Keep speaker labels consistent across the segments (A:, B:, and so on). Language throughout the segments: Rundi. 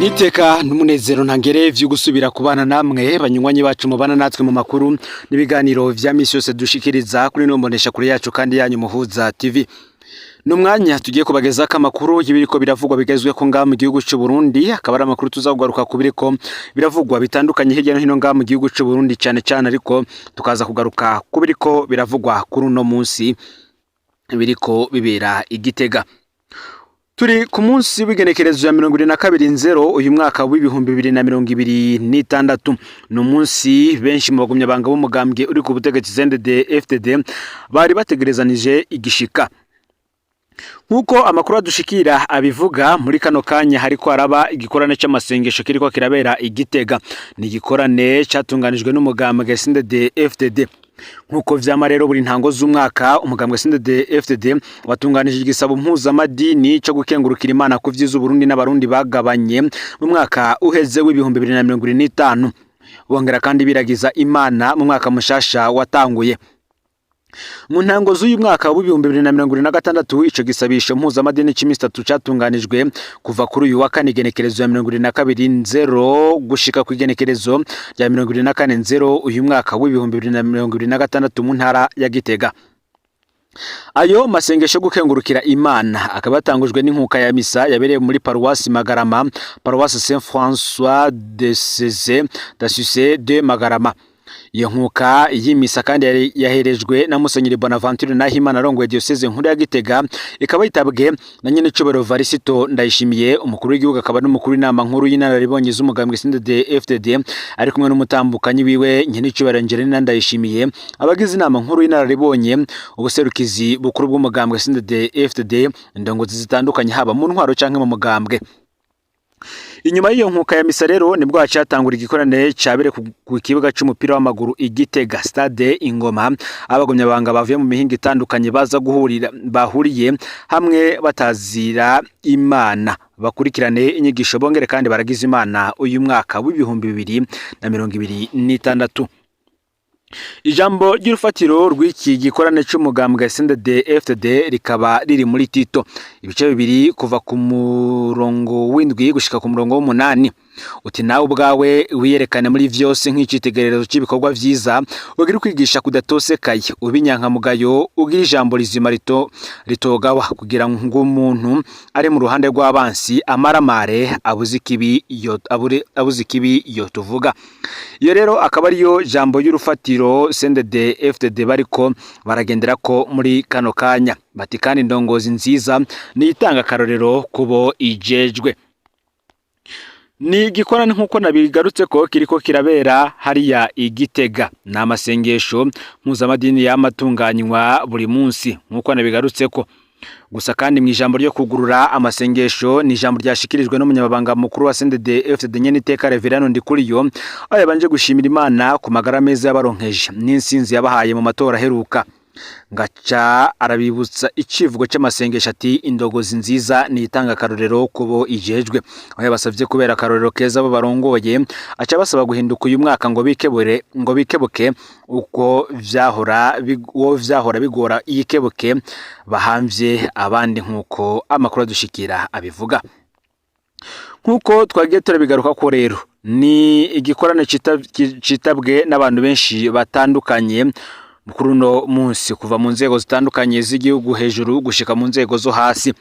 A: Niteka n'umunezero ntangere vyo gusubira kubana namwe banywanyi bacu mubana natwe mu makuru n'ibiganiro vya misi yose dushikiriza kuri no mbonesha kure yacu kandi yanyu Muhuza TV. Numwanya tugiye kubagezako amakuru y'ibiriko biravugwa bigezweho ngaha mu gihugu c'u Burundi, akaba ari amakuru tuzakugaruka ku biriko biravugwa bitandukanye hirya no hino ngaha mu gihugu c'u Burundi, cane cane ariko tukaza kugaruka ku biriko biravugwa kuri uno munsi biriko bibera i Gitega. Turi ku munsi w'igenekerezo ya 22 nzero uyu mwaka w'2026. Ni umunsi benshi mu bagumyabanga b'umugambwe uri ku butegetsi CNDD FDD bari bategerezanije igishika. Nk'uko amakuru adushikira abivuga, muri kano kanya hariko haraba igikorane c'amasengesho kiriko kirabera i Gitega. Ni igikorane catunganijwe n'umugambwe CNDD FDD. Nk'uko vyama rero buri ntango z'umwaka, umugambwe CNDD FDD watunganije igisabo mpuzamadini co gukengurukira Imana ku vyiza Uburundi n'Abarundi bagabanye mu mwaka uheze w'2025, bongera kandi biragiza Imana mu mwaka mushasha watanguye. Mu ntango z'uyu mwaka w'2026, ico gisabisho mpuzamadini c'imisi itatu catunganijwe kuva kuri uyu wa kane igenekerezo ya 22 nzero gushika ku igenekerezo rya 24 nzero uyu mwaka w'2026 mu ntara ya Gitega. Ayo masengesho yo gukengurukira Imana akaba yatangujwe n'inkuka ya misa yabereye muri paruwasi Magarama, paruwasi Saint François de Seze d'Assise de Magarama. Iyo nkuka y'imisa kandi yaherejwe na Musenyeri Bonaventure Nahimana arongoye diocèse nkuru ya Gitega, ikaba yitabwe na nyen'icubahiro Varisito Ndayishimiye, umukuru w'igihugu akaba n'umukuru w'inama nkuru y'inararibonye z'umugambwe CNDD FDD, ari kumwe n'umutambukanyi wiwe nyen'icubahiro Angelina Ndayishimiye, abagize inama nkuru y'inararibonye, ubuserukizi bukuru bw'umugambwe CNDD FDD, indongozi zitandukanye haba mu ntwaro canke mu mugambwe. Inyuma y'iyo nkuka ya misa rero nibwo hacatangura igikorane cabere ku kibuga c'umupira w'amaguru i Gitega, stade Ingoma. Abagumyabanga bavuye mu mihinga itandukanye baza guhurira bahuriye hamwe batazira Imana, bakurikirane inyigisho, bongere kandi baragize Imana uyu mwaka w'2026. Ijambo ry'urufatiro rw'iki gikorane c'umugambwe CNDD FDD rikaba riri muri Tito ibice 2 kuva ku murongo w'7 gushika ku murongo w'8, uti: "Nawe ubwawe wiyerekane muri vyose nk'icitegererezo c'ibikorwa vyiza, ugira ukwigisha kudatosekaye, ube inyankamugayo, ugira ijambo rizima rito ritogawa, kugira ngo umuntu ari mu ruhande rw'abansi amaramare abuze ikibi yo abure abuze ikibi yo tuvuga." Iyo rero akaba ariyo jambo y'urufatiro CNDD FDD bariko baragendera ko muri kano kanya. Bati kandi indongozi nziza ni itanga akarorero kubo ijejwe. Ni igikorane nk'uko nabigarutse ko kiriko kirabera hariya i Gitega. Ni amasengesho mpuzamadini yamatunganywa buri munsi nk'uko nabigarutse ko. Gusa kandi mu ijambo ryo kugurura amasengesho, ni ijambo ryashikirijwe n'umunyamabanga mukuru wa CNDD FDD nyeniteka Reverend Ndikuriyo, aho yabanje gushimira Imana ku magara meza yabaronkeje n'insinzi yabahaye mu matora aheruka. Ngaca arabibutsa icivugo c'amasengesho ati: "Indogozi nziza ni itanga akarorero kubo ijejwe", aho yabasavye kubera akarorero keza abo barongoye, aca basaba guhinduka uyu mwaka ngo bikebure, ngo bikebuke uko vyahora uwo vyahora bigora yikebuke bahamvye abandi, nk'uko amakuru adushikira abivuga. Nk'uko twagiye turabigaruka ko rero, ni igikorane citabwe n'abantu benshi batandukanye kuri uno munsi, kuva mu nzego zitandukanye z'igihugu hejuru gushika mu nzego zo hasi.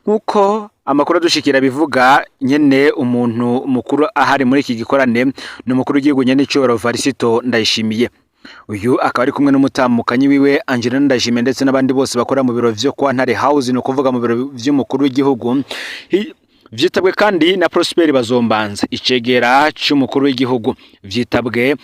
A: Nk'uko amakuru adushikira bivuga nyene, umuntu mukuru ahari muri iki gikorane ni umukuru w'igihugu nyene icubahiro Varisito Ndayishimiye. Uyu akaba ari kumwe n'umutamukanyi wiwe Angelina Ndayishimiye, ndetse n'abandi bose bakora mu biro vyo kwa Ntare House, ni ukuvuga mu biro vy'umukuru w'igihugu. Vyitabwe kandi na Prosper Bazombanza, icegera c'umukuru w'igihugu. Vyitabwe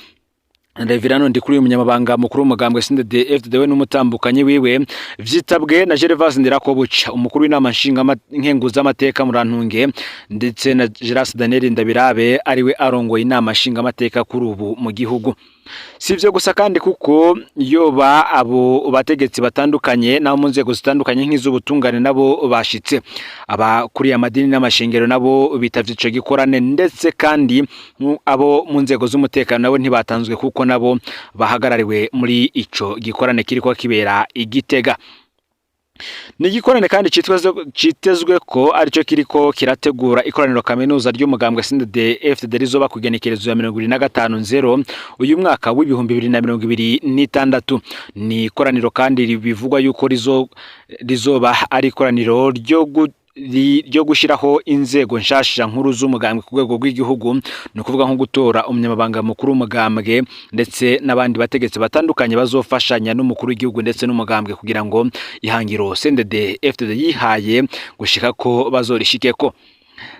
A: Reverend Ndikuriyo, umunyamabanga mukuru w'umugambwe CNDD FDD, we n'umutambukanyi wiwe. Vyitabwe na Gervas Ndirakobuca, umukuru w'inama nshinga nkenguzamateka Murantunge, ndetse na Geras Daniel Ndabirabe, ariwe arongoye inama nshingamateka kuri ubu mu gihugu. Si ivyo gusa kandi, kuko yoba abo bategetsi batandukanye nabo mu nzego zitandukanye nk'iz'ubutungane nabo bashitse, abakuriye amadini n'amashengero nabo bitavye ico gikorane, ndetse kandi abo mu nzego z'umutekano nabo ntibatanzwe, kuko nabo bahagarariwe muri ico gikorane kiriko kibera i Gitega. Ni igikorane kandi citezwe ko aricyo kiriko kirategura ikoraniro kaminuza ry'umugambwe CNDD FDD rizoba ku igenekerezo ya 25 nzero uyu mwaka w'2026. Ni ikoraniro kandi bivugwa yuko rizoba ari ikoraniro ryo gushyiraho inzego nshasha nkuru z'umugambwe ku rwego rw'igihugu, ni ukuvuga nko gutora umunyamabanga mukuru w'umugambwe ndetse n'abandi bategetsi batandukanye bazofashanya n'umukuru w'igihugu ndetse n'umugambwe kugira ngo ihangiro CNDD FDD yihaye gushika ko bazorishikeko.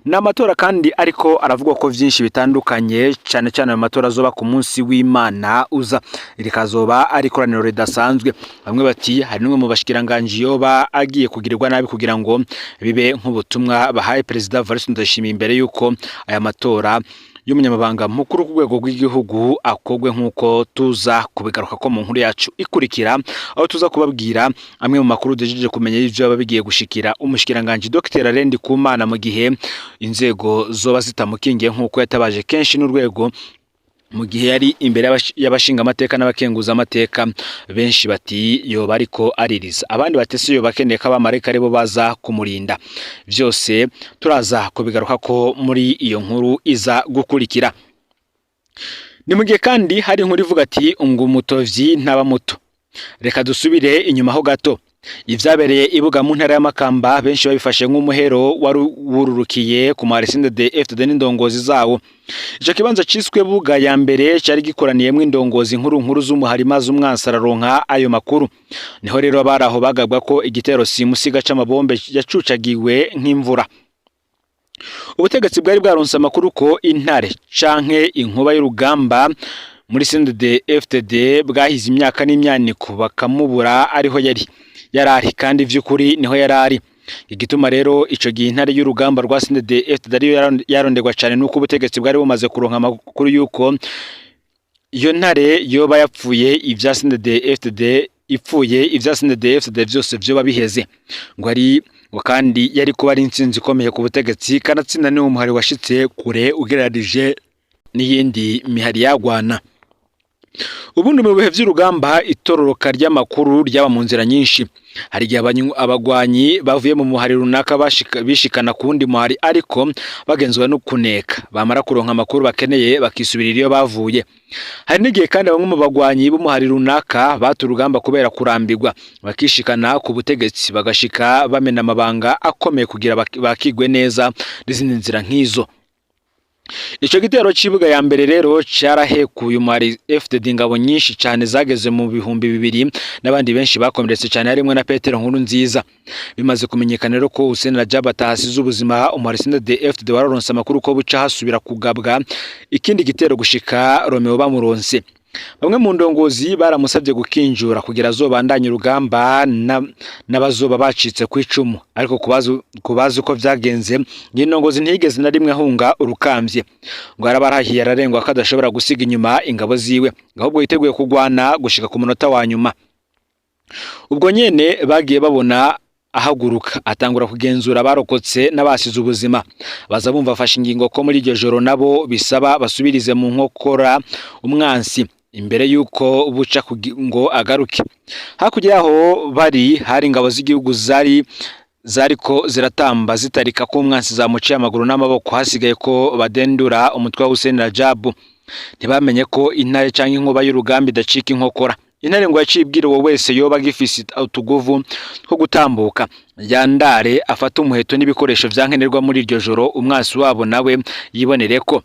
A: Ni amatora kandi ariko aravugwa ko vyinshi bitandukanye, cane cane ayo matora azoba ku munsi w'Imana uza, rikazoba ari ikoraniro ridasanzwe. Bamwe bati hari n'umwe mu bashikiranganji yoba agiye kugirirwa nabi kugira ngo bibe nk'ubutumwa bahaye Perezida Evariste Ndayishimiye imbere y'uko aya matora y'umunyamabanga mukuru ku rwego rw'igihugu akogwe, nk'uko tuza kubigaruka ko mu nkuru yacu ikurikira, aho tuza kubabwira amwe mu makuru duhejeje kumenya y'ivyo baba bigiye gushikira umushikiranganji Dr Alain Ndikumana mu gihe inzego zoba zitamukingiye, nk'uko yatabaje kenshi n'urwego mu gihe yari imbere y'abashingamateka n'abakenguzamateka. Benshi bati yoba ariko aririza, abandi bati se yoba akeneye ko abamarayika aribo baza kumurinda. Vyose turaza kubigaruka ko muri iyo nkuru iza gukurikira. Ni mu gihe kandi hari inkuru ivuga ati ngo umutovyi ntaba muto. Reka dusubire inyuma ho gato. Ivyabereye ibuga mu ntara y'Amakamba benshi babifashe nk'umuhero wari wururukiye ku muhari CNDD FDD n'indongozi zawo. Ico kibanza ciswe Buga ya mbere cari gikoraniyemwo indongozi nkuru nkuru z'umuhari, maze umwansi araronka ayo makuru. Niho rero abari aho bagabwa ko igitero simusiga c'amabombe yacucagiwe nk'imvura. Ubutegetsi bwari bwaronse amakuru ko intare canke inkuba y'urugamba muri CNDD FDD bwahize imyaka n'imyaniko bakamubura ariho yari yarari, kandi vy'ukuri niho yarari. Igituma rero ico gihe intare y'urugamba rwa CNDD FDD ariyo yaronderwa cane nuko ubutegetsi bwari bumaze kuronka amakuru yuko iyo ntare yoba yapfuye, ivya CNDD FDD ipfuye, ivya CNDD FDD vyose vyoba biheze. Ngo ari ngo kandi yari kuba ari intsinzi ikomeye ku butegetsi, kanatsinda niwo muhari washitse kure ugereranije n'iyindi mihari yagwana. Ubundi mu bihe vy'urugamba itororoka ry'amakuru ryaba mu nzira nyinshi. Hari igihe abagwanyi bavuye mu muhari runaka bishikana ku wundi muhari, ariko bagenzwa no kuneka, bamara kuronka amakuru bakeneye bakisubirira iyo bavuye. Hari n'igihe kandi bamwe mu bagwanyi b'umuhari runaka bata urugamba kubera kurambirwa, bakishikana ku butegetsi, bagashika bamena amabanga akomeye kugira bakigwe neza, n'izindi nzira nk'izo. Ico gitero c'ibuga ya mbere rero carahekuye umuhari FDD ingabo nyinshi cane zageze mu 2000 n'abandi benshi bakomeretse cane, harimwo na Petero Nkurunziza. Bimaze kumenyekana rero ko Hussein Rajab atahasize ubuzima, umuhari CNDD FDD wararonse amakuru ko buca hasubira kugabwa ikindi gitero gushika Romeo bamuronse. Bamwe mu ndongozi baramusabye gukinjura kugira azobandanye urugamba n'abazoba bacitse ku icumu, ariko kubazi uko vyagenze, iyi ndongozi ntiyigeze na rimwe ahunga urukamvye. Ngo yarabarahiye ararengwa ko adashobora gusiga inyuma ingabo ziwe, ahubwo yiteguye kugwana gushika ku munota wa nyuma. Ubwo nyene bagiye babona ahaguruka atangura kugenzura abarokotse n'abasize ubuzima, baza bumva afashe ingingo ko muri iryo joro nabo bisaba basubirize mu nkokora umwansi imbere y'uko buca ngo agaruke. Hakurya yaho bari hari ingabo z'igihugu zari zariko ziratamba zitarika ko umwansi zamuciye amaguru n'amaboko, hasigaye ko badendura umutwe wa Hussein Rajabu. Ntibamenye ko intare canke inkuba y'urugamba idacika inkokora. Intare ngo yaciye ibwira uwo wese yoba agifise utuguvu two gutambuka yandare afate umuheto n'ibikoresho vyankenerwa muri iryo joro, umwansi wabo nawe yibonere ko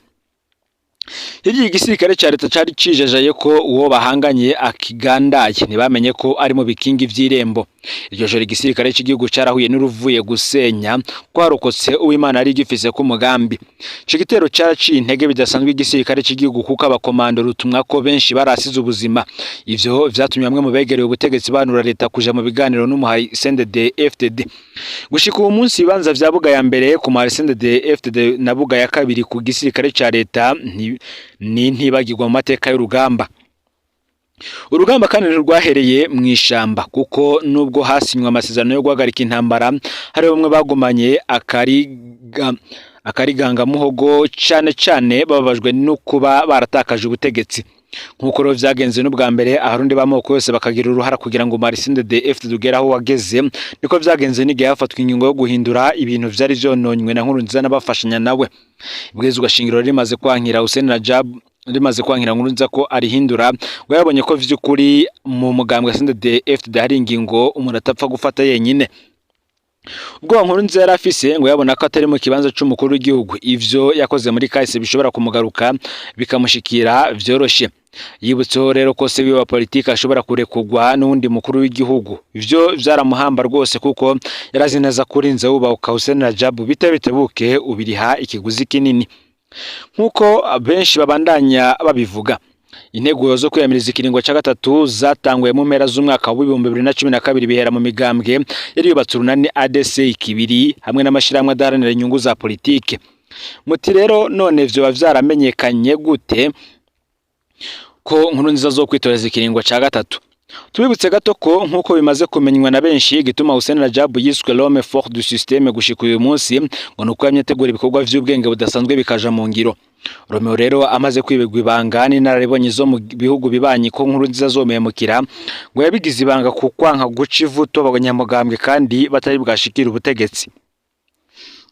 A: hirya igisirikare ca leta cari cijejaye ko uwo bahanganye akigandaye. Ntibamenye ko ari mu bikingi vy'irembo. Iryo joro igisirikare c'igihugu carahuye n'uruvuye gusenya, kwarokotse Uwimana yari gifise ku mugambi. Ico gitero caraciye intege bidasanzwe igisirikare c'igihugu, kuko abakomando rutumwa ko benshi barasize ubuzima. Ivyo vyatumye bamwe mu begereye ubutegetsi banura leta kuja mu biganiro n'umuhari CNDD FDD. Gushika uwo munsi ibibanza vya Buga ya mbere ku muhari CNDD FDD na Buga ya kabiri ku gisirikare ca leta ni ntibagirwa mu mateka y'urugamba. Urugamba kandi ntirwahereye mu ishamba, kuko nubwo hasinywe amasezerano yo guhagarika intambara, hari bamwe bagumanye akarigangamuhogo, cane cane bababajwe no kuba baratakaje ubutegetsi. Nk'uko rero vyagenze n'ubwa mbere, Abarundi b'amoko yose bakagira uruhara kugira ngo umugambwe CNDD-FDD ugere aho wageze, niko vyagenze n'igihe hafatwa ingingo yo guhindura ibintu vyari vyononywe na Nkurunziza n'abafashanya nawe. Ibwirizwa shingiro rimaze kwankira Hussein Rajab, rimaze kwankira Nkurunziza ko arihindura, ngo yarabonye ko vy'ukuri mu mugambwe CNDD-FDD hari ingingo umuntu atapfa gufata yenyine. Ubwoba Nkurunziza yari afise, ngo yabona ko atari mu kibanza c'umukuru w'igihugu, ivyo yakoze muri kahise bishobora kumugaruka bikamushikira vyoroshe. Yibutseho rero ko se wiwe wa politike ashobora kurekurwa n'uwundi mukuru w'igihugu. Ivyo vyaramuhamba rwose, kuko yarazi neza ko urinze wubahuka Hussein Rajab, bite bitebuke ubiriha ikiguzi kinini. Nk'uko benshi babandanya babivuga, integuro zo kwiyamiriza ikiringo ca gatatu zatanguye mu mpera z'umwaka w'2012, bihera mu migambwe yari yubatse urunani ADC ikibiri hamwe n'amashirahamwe adaharanira inyungu za politike. Muti rero none vyoba vyaramenyekanye gute ko Nkurunziza zo kwitoreza ikiringo ca gatatu? Tubibutse gato ko, nk'uko bimaze kumenywa na benshi, igituma Hussein Rajab yiswe l'homme fort du système gushika uyu munsi ngo nuko yamye ategura ibikorwa vy'ubwenge budasanzwe bikaja mu ngiro. Romeo rero amaze kwibigwa ibanga n'inararibonye zo mu bihugu bibanyi ko Nkurunziza azomuhemukira, ngo yabigize ibanga ku kwanka guca ivuto abanyamugambwe kandi batari bwashikira ubutegetsi.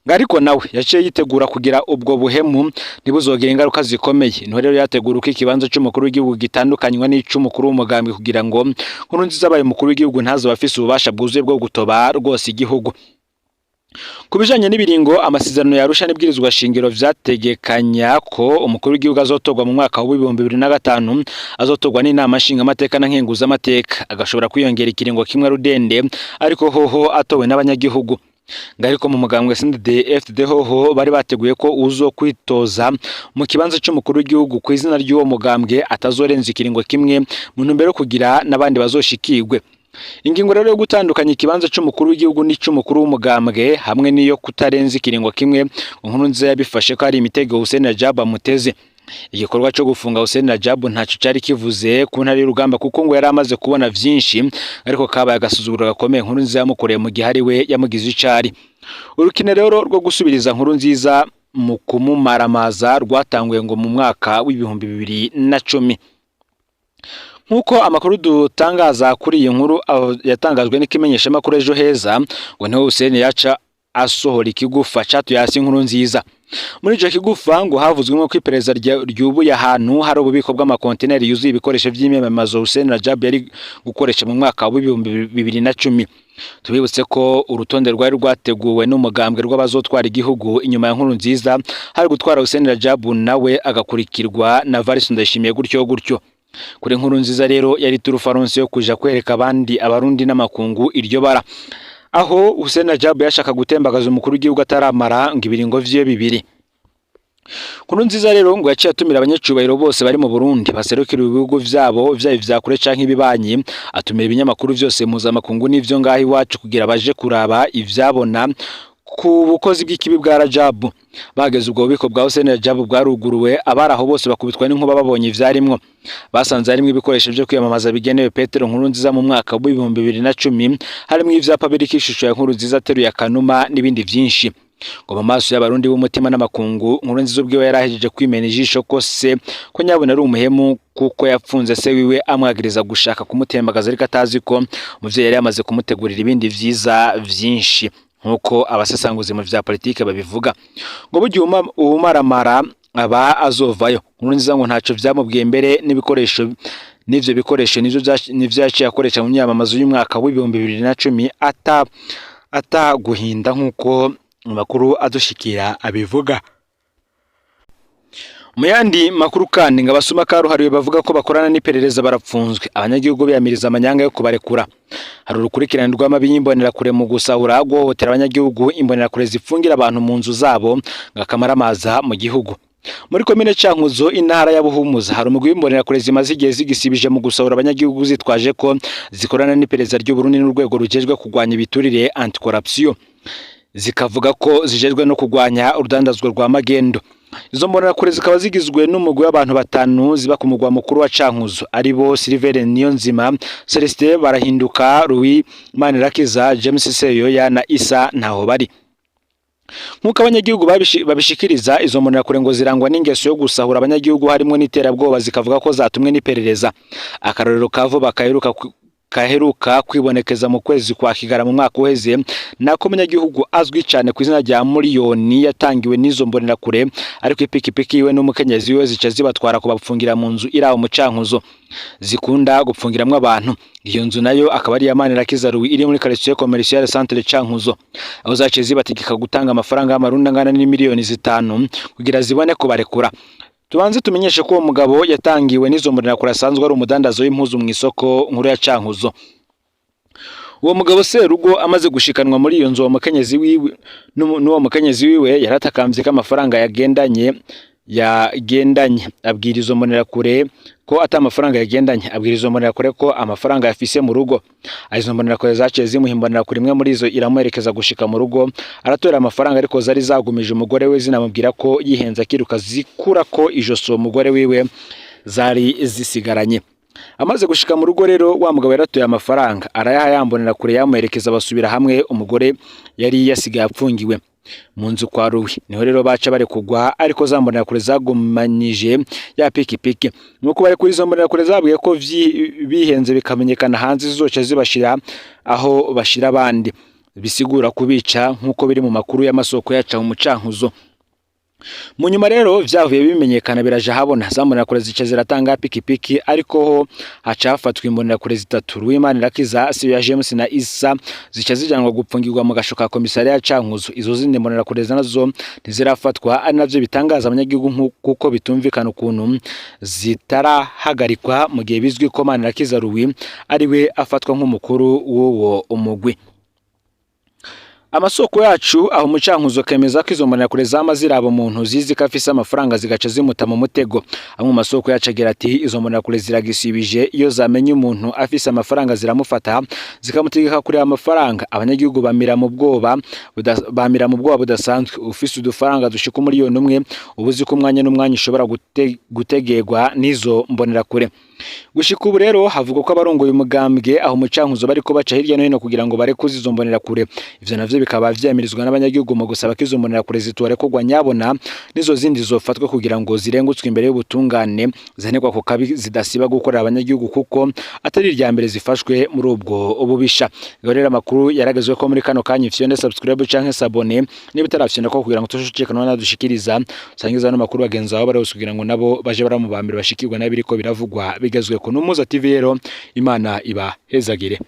A: Ngo ariko nawe yaciye yitegura kugira ubwo buhemu ntibuzogire ingaruka zikomeye. Niho rero yategura uko ikibanza c'umukuru w'igihugu gitandukanywa n'ic'umukuru w'umugambwe, kugira ngo Nkurunziza abaye umukuru w'igihugu ntazoba afise ububasha bwuzuye bwo gutoba rwose igihugu. Ku bijanye n'ibiringo, amasezerano ya Arusha n'ibwirizwa shingiro vyategekanya ko umukuru w'igihugu azotorwa mu mwaka w'2005 azotorwa n'inama nshingamateka na nkenguzamateka, agashobora kwiyongera ikiringo kimwe rudende, ariko hoho atowe n'abanyagihugu. Ngo ariko mu mugambwe CNDD-FDD hoho bari bateguye ko uzo kwitoza mu kibanza c'umukuru w'igihugu ku izina ry'uwo mugambwe atazorenza ikiringo kimwe, mu ntumbero yo kugira n'abandi bazoshikirwe. Ingingo rero yo gutandukanya ikibanza c'umukuru w'igihugu n'ic'umukuru w'umugambwe hamwe n'iyo kutarenza ikiringo kimwe, Nkurunziza yabifashe ko ari imitego Hussein Rajab amuteze. Igikorwa co gufunga Hussein Rajab ntaco cari kivuze ku ntare y'urugamba, kuko ngo yari amaze kubona vyinshi, ariko kabaye agasuzuguro gakomeye Nkurunziza yamukoreye mu gihe ari we yamugize icari. Urukino rero rwo gusubiriza Nkurunziza mu kumumaramaza rwatanguye ngo mu mwaka w'2010. Nk'uko amakuru dutangaza kuri iyi nkuru yatangajwe n'ikimenyeshamakuru Ejo Heza, ngo niho Hussein yaca asohora ikigufa catuye hasi Nkurunziza. Muri ico kigufa ngo havuzwemo ko iperereza ryubuye ahantu hari ububiko bw'amakontineri yuzuye ibikoresho vy'imyamamazo Hussein Rajab yari gukoresha mu mwaka w'2010. Tubibutse ko urutonde rwari rwateguwe n'umugambwe rw'abazotwara igihugu inyuma ya Nkurunziza hari gutwara Hussein Rajab, nawe agakurikirwa na Evariste Ndayishimiye, gutyo gutyo. Kuri Nkurunziza rero yari turufaronse yo kuja kwereka abandi Abarundi n'amakungu iryo bara, aho Hussein Rajab yashaka gutembagaza umukuru w'igihugu ataramara ngo ibiringo vyiwe bibiri. Nkurunziza rero ngo yaciye atumira abanyacubahiro bose bari mu Burundi baserukira ibihugu vyabo, vyaba ivya kure canke ibibanyi, atumira ibinyamakuru vyose mpuzamakungu n'ivyo ngaho iwacu kugira baje kuraba ivyabona ku bukozi bw'ikibi bwa Rajabu. Bageze, ubwo bubiko bwa Hussein Rajabu bwaruguruwe, abari aho bose bakubitwa n'inkuba babonye ivyarimwo. Basanze harimwo ibikoresho vyo kwiyamamaza bigenewe Petero Nkurunziza mu mwaka w'2010, harimwo ivyapa biriko ishusho ya Nkurunziza ateruye akanuma n'ibindi vyinshi. Ngo mu maso y'Abarundi b'umutima n'amakungu, Nkurunziza ubwiwe yarahejeje kwimena ijisho ko se ko nyabona ari umuhemu, kuko yapfunze se wiwe amwagiriza gushaka kumutembagaza, ariko atazi ko umuvyeyi yari yamaze kumutegurira ibindi vyiza vyinshi. Nk'uko abasesanguzi mu vya politike babivuga, ngo burya uwumaramara aba azovayo. Nkurunziza ngo ntaco vyamubwiye, mbere n'ibikoresho n'ivyo bikoresho nivyo yaciye akoresha mu myamamazo y'umwaka w'2010 ata ataguhinda, nk'uko amakuru adushikira abivuga. Mu yandi makuru kandi, ngo abasuma karuhariwe bavuga ko bakorana n'iperereza barapfunzwe, abanyagihugu biyamiriza amanyanga yo kubarekura. Hari urukurikirane rw'amabi y'imbonerakure mu gusahura, guhohotera abanyagihugu, imbonerakure zifungira abantu mu nzu zabo, ngo akamaramaza mu gihugu. Muri komine Cankuzo, intara ya Buhumuza, hari umugwi w'imbonerakure zimaze igihe zigisibije mu gusahura abanyagihugu, zitwaje ko zikorana n'iperereza ry'u Burundi n'urwego rujejwe kurwanya ibiturire, anticorruption, zikavuga ko zijejwe no kurwanya urudandazwa rwa magendo. Izo mbonerakure zikaba zigizwe n'umugwi w'abantu batanu ziba ku mugwa mukuru wa Cankuzo, ari bo Silvere Niyonzima, Celestin Barahinduka, Louis Manirakiza, James Seyoya na Isa Ntahobari. Nk'uko abanyagihugu babishikiriza, izo mbonerakure ngo zirangwa n'ingeso yo gusahura abanyagihugu harimwo n'iterabwoba, zikavuga ko zatumwe n'iperereza. Akarorero ka vuba kaheruka kwibonekeza mu kwezi kwa Kigarama mu mwaka uheze, nako umunyagihugu azwi cyane ku izina rya Miliyoni yatangiwe n'izo mbonerakure, ariko ipikipiki yiwe n'umukenyezi wiwe zica zibatwara kubapfungira mu nzu iri aho mu Cankuzo zikunda gupfungiramwo abantu. Iyo nzu nayo akaba ari iya Manirakiza Louis iri muri quartier commercial centre Cankuzo, aho zaciye zibategeka gutanga amafaranga y'amarundi angana n'imiliyoni 5 kugira zibone kubarekura. Tubanze tumenyeshe ko uwo mugabo yatangiwe n'izo mbonerakure asanzwe ari umudandazo w'impuzu mu isoko nkuru ya Cankuzo. Uwo mugabo serugo amaze gushikanwa muri iyo nzu, uwo mukenyezi wiwe n'uwo mukenyezi wiwe yaratakambye ko amafaranga yagendanye, abwira izo mbonerakure ko ata amafaranga yagendanye, abwira izo mbonerakure ko amafaranga yafise mu rugo. Izo mbonerakure zaciye zimuha imbonerakure imwe muri izo, iramuherekeza gushika mu rugo, aratora amafaranga, ariko zari zagumije umugore we, zinamubwira ko yihenze akiruka zikura ko ijosi uwo mugore wiwe zari zisigaranye. Amaze gushika mu rugo rero, wa mugabo yaratoye amafaranga arayaha ya mbonerakure yamuherekeza, basubira hamwe umugore yari yasigaye apfungiwe mu nzu kwa Ruwi. Niho rero baca bari kugwa, ariko za mbonerakure zagumanyije ya pikipiki. Nuko bari kuri izo mbonerakure zabwiye ko bihenze bikamenyekana hanze zizoca zibashira aho bashira abandi, bisigura kubica, nk'uko biri mu makuru y'amasoko yaca mu Mucankuzo. Mu nyuma rero vyavuye bimenyekana, biraja habona, za mbonerakure zica ziratanga pikipiki, ariko ho haca hafatwa imbonerakure zitatu, Ruwimanirakiza, Siyo ya James na Isa, zica zijanwa gupfungirwa mu gasho ka komisariya ya Cankuzo. Izo zindi mbonerakure nazo ntizirafatwa, ari navyo bitangaza abanyagihugu, kuko bitumvikana ukuntu zitarahagarikwa mu gihe bizwi ko Manirakiza Louis ari we afatwa nk'umukuru w'uwo umugwi. Amasoko yacu aho mu Cankuzo kemeza ko izo mbonerakure zama ziraba umuntu zizi ko afise amafaranga, zigaca zimuta mu mutego. Amwe mu masoko yacu agira ati: "Izo mbonerakure ziragisibije, iyo zamenye umuntu afise amafaranga ziramufata, zikamutegeka kureba amafaranga." Abanyagihugu bamira mu bwoba budasanzwe. Ufise udufaranga dushika 1 miliyoni, uba uzi ko umwanya n'umwanya ushobora gutegerwa n'izo mbonerakure. Gushika ubu rero havugwa ko abarongoye umugambwe aho mu Cankuzo bariko baca hirya no hino kugira ngo barekuze izo mbonerakure. Ivyo navyo bikaba vyamirizwa n'abanyagihugu mu gusaba ko izo mbonerakure zitorekurwa nyabona, n'izo zindi zofatwa kugira ngo zirengutswe imbere y'ubutungane, zihanirwa ku kabi zidasiba gukorera abanyagihugu, kuko atari irya mbere zifashwe muri ubwo bubisha. Ngaho rero amakuru yaragezwe ko muri kano kanya. Ifyonde subscribe canke s'abonner niba utarafyonda ko, kugira ngo tushushikane nadushikiriza. Usangiza ano makuru bagenzi bawe bari hose, kugira ngo nabo baje baramubambira bashikirwa n'abiriko biravugwa bigezwe ku Numuza TV. Rero Imana ibahezagire.